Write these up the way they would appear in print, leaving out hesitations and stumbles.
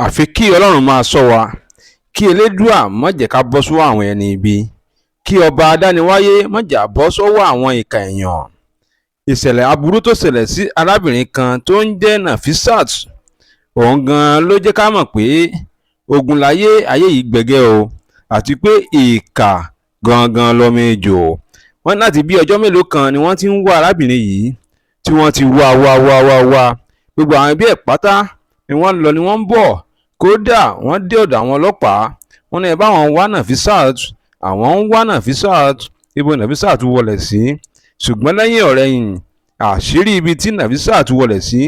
Àfi kí Ọlọ́run máa ṣọ́ wa, kí Elédùà má jẹ́ ká bọ́ sọ́wọ́ àwọn ẹni ibi, kí ọba adániwáyé má jẹ́ á bọ́ sọ́wọ́ àwọn ìkà èèyàn. Ìṣẹ̀lẹ̀ aburú tó ṣẹlẹ̀ sí arábìnrin kan tó ń jẹ́ Nafisat, òun gan-an ló jẹ́ ká mọ̀ pé ogun láyé, ayé yìí gbẹgẹ́ o, àti pé ìkà gangan lọmọ ejò. Wọ́n ní láti bí ọjọ́ mélòó kan ni wọ́n ti ń wá arábìnrin yìí, tí wọ́n ti wá wá wá wá wá. Gbogbo àwọn ẹbí ẹ̀ pátá ni wọ́n lọ ni wọ́n ń bọ̀. Kódà wọ́n dé ọ̀dọ̀ àwọn ọlọ́pàá, wọ́n ní ẹ bá wọn wá Nafisat, àwọn ń wá Nafisat, ibo Nafisat wọlé sí? Ṣùgbọ́n lẹ́yìn ọ̀rẹyìn, àṣírí ibi tí Nafisat wọlé sí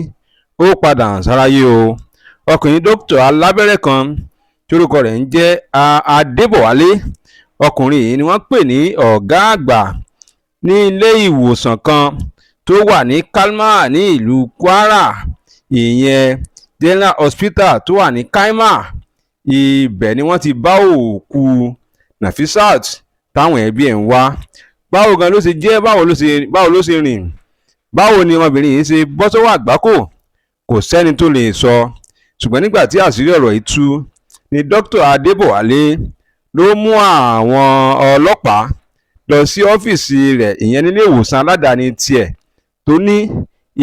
ó padà hàn sáráyé o. Ọkùnrin dókítà alábẹ́rẹ́ kan tórúkọ rẹ̀ ń jẹ́ Adébọ̀wálé, ọkùnrin yìí ni wọ́n pè ní ọ̀gá àgbà ní ilé ìwòsàn kan tó wà ní Kalma ní ìlú Kwara, ìyẹn General Hospital tó wà ní Kaima. Ibẹ̀ ni wọ́n ti bá òkú Nafisat táwọn ẹbí ẹ̀ ń wá. Báwo gan ló ṣe jẹ́? Báwo ló ṣe rìn? Báwo ni ọmọbìnrin yìí ṣe bọ́ sọ́wọ́ àgbákò? Kò sẹ́ni tó lè sọ. Ṣùgbọ́n nígbà tí àṣírí ọ̀rọ̀ yìí tú ni Dr. Adébọ̀wálé ló mú àwọn ọlọ́pàá lọ sí ọ́fíìsì rẹ̀, ìyẹn nílé ìwòsàn aládàáni tiẹ̀ tó ní.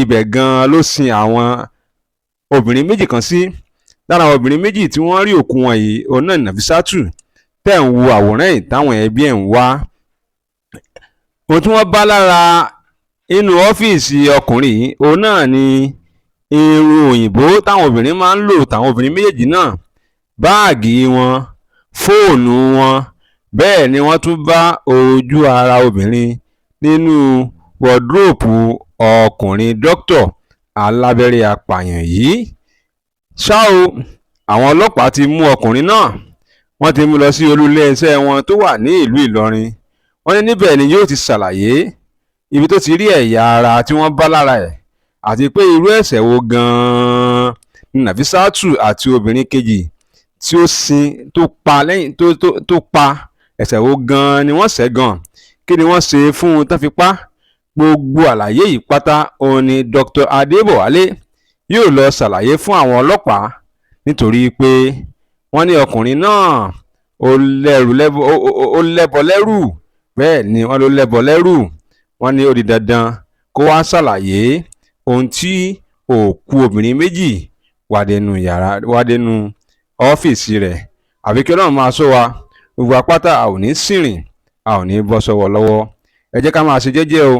Ibẹ̀ gan-an ló sin àwọn obìnrin méjì kan sí. Lára àwọn obìnrin méjì tí wọ́n rí òkú wọn yìí, òun náà Nàfísàtù tẹ̀ ń wo àwòrán yìí táwọn ẹbí ẹ̀ ń wá. Ohun tí wọ́n bá lára inú ọ́fíìsì ọkùnrin yìí, òun náà ni irun òyìnbó táwọn obìnrin máa ń lò, táwọn obìnrin méjèèjì náà, báàgì wọn, fóònù wọn. Bẹ́ẹ̀ ni wọ́n tún bá ojú ara obìnrin nínú wọdúróòpù ọkùnrin dókítà alábẹ́rẹ́ apààyàn yìí. Ṣá o, àwọn ọlọ́pàá ti mú ọkùnrin náà, wọ́n ti mú lọ sí olú iléeṣẹ́ wọn tó wà ní ìlú Ìlọrin. Wọ́n ní níbẹ̀ ni yóò ti ṣàlàyé ibi tó ti rí ẹ̀yà ara tí wọ́n bá lára ẹ̀, àti pé irú ẹ̀ṣẹ̀ wo gan-an ni Nàfísàtù àti obìnrin kejì tí ó sin tó pa lẹ́yìn tó pa, ẹ̀ṣẹ̀ wo gan-an ni wọ́n ṣẹ̀ gan-an, kí ni wọ́n ṣe fún un tán fi pa? Gbogbo àlàyé yìí pátá òun ni Dr. Adébọ̀wálé yóò lọ ṣàlàyé fún àwọn ọlọ́pàá, nítorí pé wọ́n ní ọkùnrin náà ó lẹ́rù, ó lẹ́bọ lẹ́rù. Bẹ́ẹ̀ ni wọ́n ló lẹ́bọ lẹ́rù. Wọ́n ní ó di dandan kó wá ṣàlàyé ohun tí òkú obìnrin méjì wá dénú yàrá, wá dénú ọ́fíìsì rẹ̀. Àfi kí Ọlọ́run máa ṣọ́ wa. Gbogbo apáta, a ò ní sìnrìn, a ò ní bọ́ sọ́wọ́ lọ́wọ́. Ẹ jẹ́ ká máa ṣe jẹ́jẹ́ o,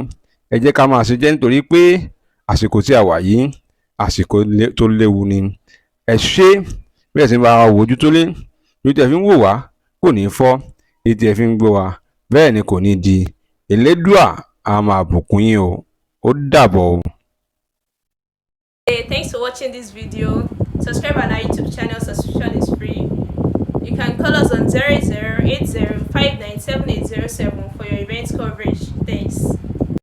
ẹ jẹ́ ká máa ṣe jẹ́, nítorí pé àsìkò tí a wà yìí, àsìkò tó léwu ni. Ẹ ṣé bí ẹ sì ń bá wa wò ojú tó lé. Ojú tí ẹ fi ń wò wá kò ní fọ́, etí tí ẹ fi ń gbọ́ wa bẹ́ẹ̀ ni kò ní di. Elédùà á máa bùkún yín o. Ó dàbọ̀ o. Hey, thanks for watching this video. Subscribe on our YouTube channel.